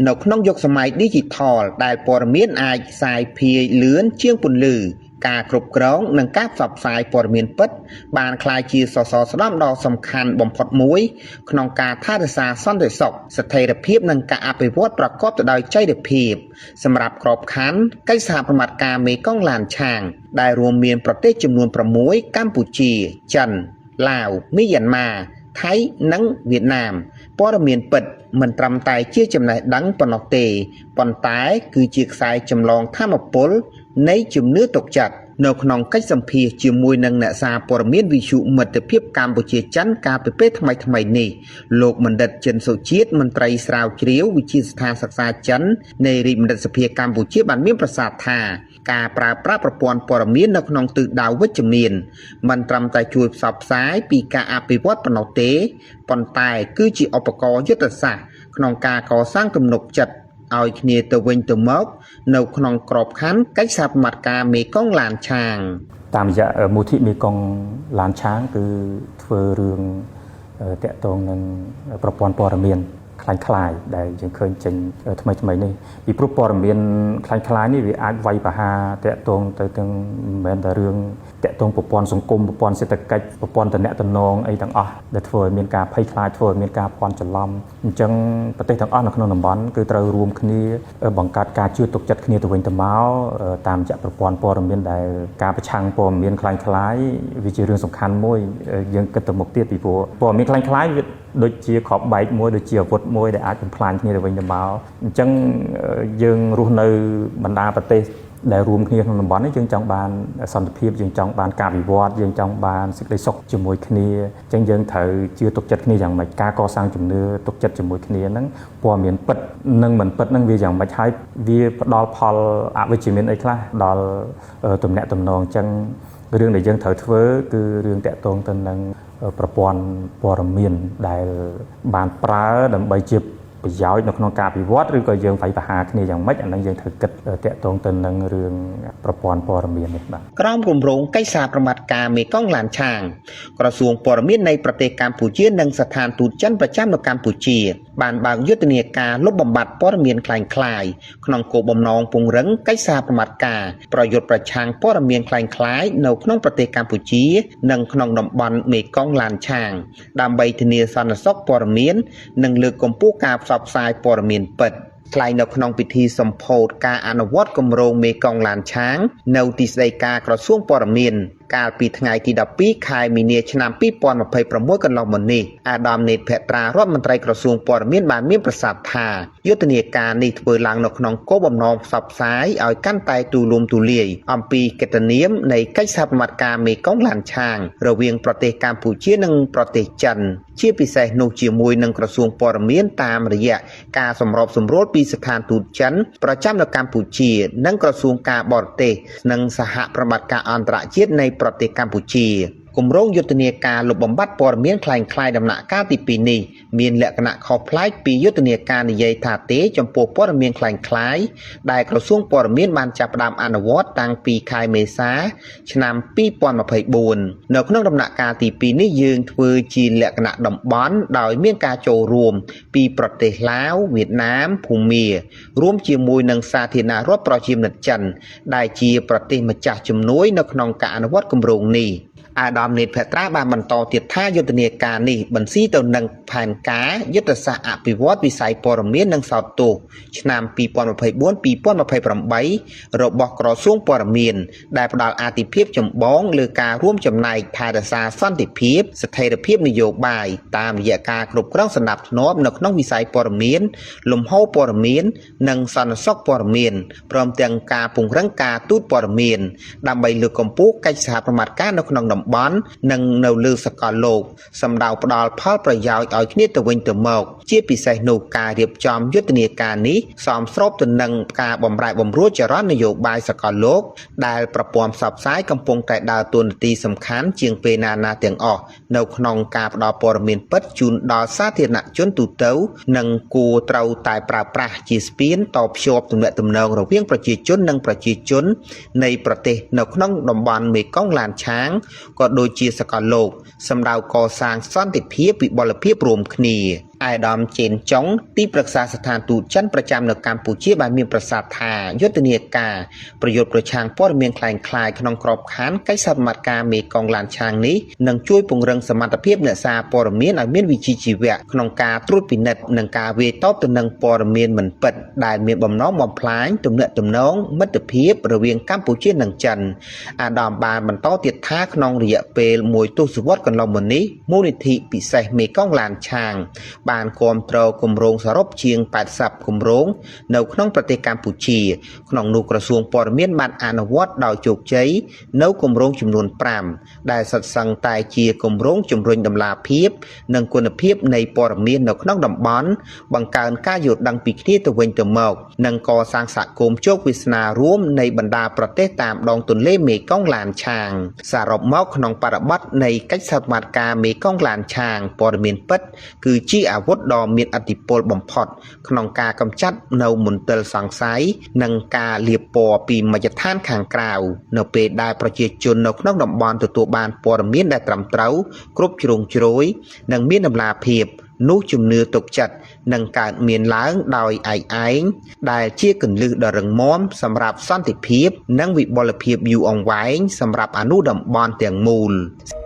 នៅក្នុងយុគសម័យឌីជីថលដែលព័ត៌មានអាចសាយភាយលឿនជាងពន្លឺការគ្រប់គ្រងនិងការផ្សព្វផ្សាយព័ត៌មានពិតបានក្លាយជាសសរស្តម្ភដ៏សំខាន់បំផុតមួយក្នុងការថែរក្សាសន្តិសុខស្ថិរភាពនិងការអភិវឌ្ឍប្រកបទៅដោយចីរភាពសម្រាប់ក្របខ័ណ្ឌកិច្ចសហប្រតិបត្តិការមេគង្គឡានឆាងដែលរួមមានប្រទេសចំនួន6កម្ពុជាចិនឡាវមីយ៉ាន់ម៉ាថៃនិងវៀតណាមព័ត៌មានពិតមិនត្រឹមតែជាចំណេះដឹងប៉ុណ្ណោះទេប៉ុន្តែគឺជាខ្សែចម្លងធម៌ពលនៃជំនឿទុកចិត្តនៅក្នុងកិច្ចសម្ភាសជាមួយនឹងអ្នកសារព័ត៌មានវិទ្យុមិត្តភាពកម្ពុជាចិនកាលពីពេលថ្មីៗនេះលោកបណ្ឌិតចិនសុជាតិមន្ត្រីស្រាវជ្រាវវិទ្យាស្ថានសិក្សាចិននៃរាជបណ្ឌិតសភាកម្ពុជាបានមានប្រសាសន៍ថាការប្រើប្រាស់ប្រព័ន្ធព័ត៌មាននៅក្នុងទិសដៅវិជ្ជមានមិនត្រឹមតែជួយផ្សព្វផ្សាយពីការអភិវឌ្ឍប៉ុណ្ណោះទេប៉ុន្តែគឺជាឧបករណ៍យុទ្ធសាស្ត្រក្នុងការកសាងទំនុកចិត្តឲ្យគ្នាទៅវិញទៅមកនៅក្នុងក្របខ័ណ្ឌកិច្ចសហប្រតិបត្តិការមេគង្គឡានឆាងតាមរយៈមូលនិធិមេគង្គឡានឆាងគឺធ្វើរឿងតាក់ទងនឹងប្រព័ន្ធព័ត៌មានคล้ายៗដែលយើងឃើញចេញថ្មីៗនេះពីព្រោះព័ត៌មានคล้ายៗនេះវាអាចវាយប្រហារតាក់ទងទៅទាំងមិនមែនតែរឿងតាក់ទងប្រព័ន្ធសង្គមប្រព័ន្ធសេដ្ឋកិច្ចប្រព័ន្ធទំនាក់ទំនងអីទាំងអស់ដែលធ្វើឲ្យមានការភ័យខ្លាចធ្វើឲ្យមានការភ័ន្តច្រឡំអញ្ចឹងប្រទេសទាំងអស់នៅក្នុងតំបន់គឺត្រូវរួមគ្នាបង្កើតការជឿទុកចិត្តគ្នាទៅវិញទៅមកតាមរយៈប្រព័ន្ធព័ត៌មានដែលការប្រឆាំងព័ត៌មានคล้ายៗវាជារឿងសំខាន់មួយយើងគិតទៅមុខទៀតពីព្រោះព័ត៌មានคล้ายៗវាដូចជាគ្រាប់បែកមួយដូចជាអាវុធមួយដែលអាចបំផ្លាញគ្នាទៅវិញទៅមកអញ្ចឹងយើងរស់នៅបណ្ដាប្រទេសដែលរួមគ្នាក្នុងតំបន់នេះយើងចង់បានសន្តិភាពយើងចង់បានការវិវត្តយើងចង់បានសេចក្តីសុខជាមួយគ្នាអញ្ចឹងយើងត្រូវជឿទុកចិត្តគ្នាយ៉ាងម៉េចការកសាងជំនឿទុកចិត្តជាមួយគ្នាហ្នឹងព័ត៌មានពិតនិងមិនពិតហ្នឹងវាយ៉ាងម៉េចហើយវាផ្ដល់ផលអវិជ្ជមានអីខ្លះដល់ទំនាក់ទំនងអញ្ចឹងរឿងដែលយើងត្រូវធ្វើគឺរឿងតាក់ទងទៅនឹងប្រព័ន្ធព័ត៌មានដែលបានប្រើដើម្បីជាប្រយោជន៍នៅក្នុងការវិវត្តឬក៏យើងវាយប្រហារគ្នាយ៉ាងម៉េចអានឹងយើងត្រូវគិតតាក់ទងទៅនឹងរឿងប្រព័ន្ធព័ត៌មាននេះបាទក្រោមគម្រោងកិច្ចសហប្រតិបត្តិការមេគង្គឡានឆាងក្រសួងព័ត៌មាននៃប្រទេសកម្ពុជានិងស្ថានទូតចិនប្រចាំនៅកម្ពុជាបានបើកយុទ្ធនាការលុបបំបាត់ព័ត៌មានក្លែងក្លាយក្នុងគោលបំណងពង្រឹងកិច្ចសហប្រតិបត្តិការប្រយុទ្ធប្រឆាំងព័ត៌មានក្លែងក្លាយនៅក្នុងប្រទេសកម្ពុជានិងក្នុងតំបន់មេគង្គឡានឆាងដើម្បីធានាសន្តិសុខព័ត៌មាននិងលើកកម្ពស់ការផ្សព្វផ្សាយព័ត៌មានពិតថ្លែងនៅក្នុងពិធីសម្ពោធការអនុវត្តគម្រោងមេគង្គឡានឆាងនៅទីស្តីការក្រសួងព័ត៌មានកាលពីថ្ងៃទី12ខែមីនាឆ្នាំ2026កន្លងមកនេះអាដាមនេតភត្រារដ្ឋមន្ត្រីក្រសួងព័ត៌មានបានមានប្រសាសន៍ថាយុទ្ធនាការនេះធ្វើឡើងនៅក្នុងគោលបំណងផ្សព្វផ្សាយឲ្យកាន់តែទូលំទូលាយអំពីកិត្តិនាមនៃកិច្ចសហប្រតិបត្តិការមេគង្គឡានឆាងរវាងប្រទេសកម្ពុជានិងប្រទេសចិនជាពិសេសនោះជាមួយនឹងក្រសួងព័ត៌មានតាមរយៈការសម្របសម្រួលពីស្ថានទូតចិនប្រចាំនៅកម្ពុជានិងក្រសួងការបរទេសនិងសហប្រតិបត្តិការអន្តរជាតិនៃប្រទេសកម្ពុជាគម្រោងយុទ្ធនាការលុបបំបាត់ព័ត៌មានក្លែងក្លាយដំណាក់កាលទី2នេះមានលក្ខណៈខុសប្លែកពីយុទ្ធនាការនិយាយថាទេចំពោះព័ត៌មានក្លែងក្លាយដែលក្រសួងព័ត៌មានបានចាប់ផ្ដើមអនុវត្តតាំងពីខែមេសាឆ្នាំ2024នៅក្នុងដំណាក់កាលទី2នេះយើងធ្វើជាលក្ខណៈតំបន់ដោយមានការចូលរួមពីប្រទេសឡាវវៀតណាមភូមារួមជាមួយនឹងសាធារណរដ្ឋប្រជាមានិតចិនដែលជាប្រទេសម្ចាស់ជំនួយនៅក្នុងការអនុវត្តគម្រោងនេះអាដាមនេតភត្រាបានបន្តទៀតថាយុទ្ធនាការនេះបន្ស៊ីទៅនឹងផែនការយុទ្ធសាស្ត្រអភិវឌ្ឍវិស័យព័ត៌មាននិងសោតទស្សន៍ឆ្នាំ 2024-2028 របស់ក្រសួងព័ត៌មានដែលផ្ដល់អាទិភាពចម្បងលើការរួមចំណែកថែរក្សាសន្តិភាពស្ថិរភាពនយោបាយតាមរយៈការគ្រប់គ្រងសណ្ដាប់ធ្នាប់នៅក្នុងវិស័យព័ត៌មានលំហូរព័ត៌មាននិងសន្តិសុខព័ត៌មានព្រមទាំងការពង្រឹងការទូតព័ត៌មានដើម្បីលើកកម្ពស់កិច្ចសហប្រតិបត្តិការនៅក្នុងតំបន់និងនៅលើសកលលោកសម្ដៅផ្ដល់ផលប្រយោជន៍ឲ្យគ្នាទៅវិញទៅមកជាពិសេសនោះការរៀបចំយុទ្ធនាការនេះសមស្របទៅនឹងការបំរែបំរួលចរន្តនយោបាយសកលលោកដែលប្រព័ន្ធផ្សព្វផ្សាយកំពុងតែដើរតួនាទីសំខាន់ជាងពេលណាណាទាំងអស់នៅក្នុងការផ្ដល់ព័ត៌មានពិតជូនដល់សាធារណជនទូទៅនិងគួរត្រូវតែប្រើប្រាស់ជាស្ពានតភ្ជាប់ទំនាក់ទំនងរវាងប្រជាជននិងប្រជាជននៃប្រទេសនៅក្នុងតំបន់មេគង្គឡានឆាងក៏ដូចជាសកលលោកសម្ដៅកសាងសន្តិភាពវិបុលភាពរួមគ្នា ឯកឧត្តមចេនចុងទីប្រឹក្សាស្ថានទូតចិនប្រចាំនៅកម្ពុជាបានមានប្រសាសន៍ថាយុទ្ធនាការប្រយុទ្ធប្រឆាំងព័ត៌មានក្លែងក្លាយក្នុងក្របខ័ណ្ឌកិច្ចសហប្រតិបត្តិការមេគង្គឡានឆាងនេះនឹងជួយពង្រឹងសមត្ថភាពអ្នកសារព័ត៌មានឲ្យមានវិជ្ជាជីវៈក្នុងការត្រួតពិនិត្យនិងការវាយតបទៅនឹងព័ត៌មានមិនពិតដែលមានបំណងបំផ្លាញទំនាក់ទំនងមិត្តភាពរវាងកម្ពុជានិងចិនអាដាមបានបន្តទៀតថាក្នុងរយៈពេលមួយទសវត្សរ៍កន្លងមកនេះមូលនិធិពិសេសមេគង្គឡានឆាង បានគាំទ្រគម្រោងសរុបជាង80គម្រោងនៅក្នុងប្រទេសកម្ពុជា ក្នុងនោះក្រសួងព័ត៌មានបានអនុវត្តដោយជោគជ័យនៅគម្រោងចំនួន5ដែលសុទ្ធសឹងតែជាគម្រោងជំរុញតម្លាភាពនិងគុណភាពនៃព័ត៌មាននៅក្នុងតំបន់បង្កើនការយល់ដឹងពីគ្នាទៅវិញទៅមកនិងកសាងសហគមន៍ជោគវាសនារួមនៃបណ្ដាប្រទេសតាមដងទន្លេមេគង្គឡានឆាងសរុបមកក្នុងបរិបទនៃកិច្ចសហប្រតិបត្តិការមេគង្គឡានឆាងព័ត៌មានពិតគឺជាអាវុធដ៏មានឥទ្ធិពលបំផុតក្នុងការកម្ចាត់នៅមន្ទិលសង្ស័យនិងការលាបពណ៌ពីមជ្ឈដ្ឋានខាងក្រៅនៅពេលដែលប្រជាជននៅក្នុងតំបន់ទទួលបានព័ត៌មានដែលត្រឹមត្រូវគ្រប់ជ្រុងជ្រោយនិងមានតម្លាភាពនោះជំនឿទុកចិត្តនឹងកើតមានឡើងដោយឯកឯងដែលជាគន្លឹះដ៏រឹងមាំសម្រាប់សន្តិភាពនិងវិបុលភាពយូរអង្វែងសម្រាប់អនុតំបន់ទាំងមូល។